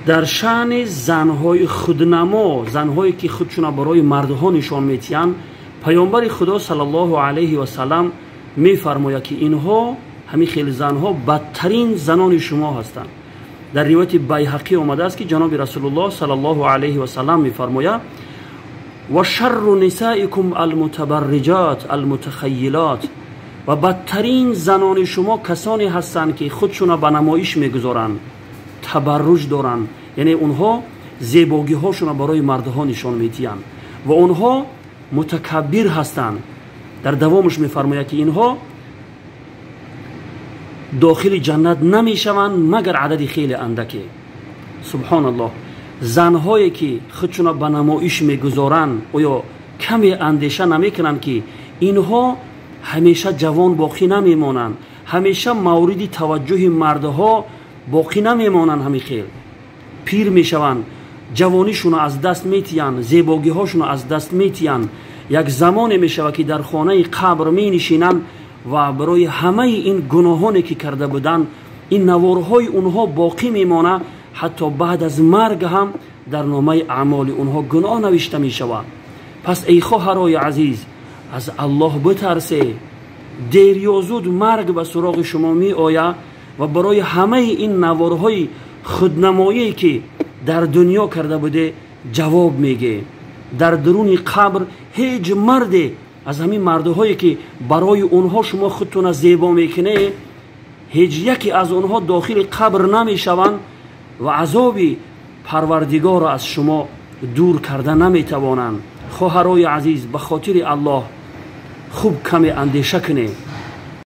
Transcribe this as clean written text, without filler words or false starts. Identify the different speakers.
Speaker 1: Дар шаъни занҳои худнамо, занҳое ки худшуна барои мардҳо нишон метиҳанд, паёмбари Худо саллаллоҳу алайҳи васаллам мефармояд, ки инҳо ҳамин хел занҳо бадтарин занони шумо ҳастанд. Дар ривояти Байҳақӣ омадааст, ки ҷаноби Расулуллоҳ саллаллоҳу алайҳи васаллам мефармояд: ва шарру нисаикум алмутабарриҷот алмутахайилот. Ва бадтарин занони шумо касоне ҳастанд, ки худшуна ба намоиш мегузоранд, табарруҷ доранд, яъне онҳо зебогиҳошуна барои мардҳо нишон медиҳанд ва онҳо мутакаббир ҳастанд. Дар давомаш мефармояд, ки инҳо дохили ҷаннат намешаванд, магар адади хеле андаке. Субҳоналлоҳ, занҳое ки худшуна ба намоиш мегузоранд, оё каме андеша намекунанд, ки инҳо ҳамеша ҷавон боқӣ намемонанд, ҳамеша мавриди таваҷҷӯҳи мардҳо боқӣ намемонанд, ҳамин хел пир мешаванд, ҷавонишуна аз даст метиҳанд, зебогиҳошуна аз даст метиҳанд. Як замоне мешавад, ки дар хонаи қабр менишинанд ва барои ҳамаи ин гуноҳоне ки карда буданд, ин наворҳои онҳо боқӣ мемонад, ҳатто баъд аз марг ҳам дар номаи аъмоли онҳо гуноҳ навишта мешавад. Пас эй хоҳарои азиз, аз Аллоҳ битарсе. Дер ё зуд марг ба суроғи шумо меояд ва барои ҳамаи ин наворҳои худнамоие ки дар дунё карда буде ҷавоб мегӯ. Дар дуруни қабр ҳеҷ марде аз ҳамин мардҳое ки барои онҳо шумо худтона зебо мекунед, ҳеҷ яке аз онҳо дохили қабр намешаванд ва азоби Парвардигорро аз шумо дур карда наметавонанд. Хоҳарои азиз, ба хотири Аллоҳ хуб каме андеша кунед.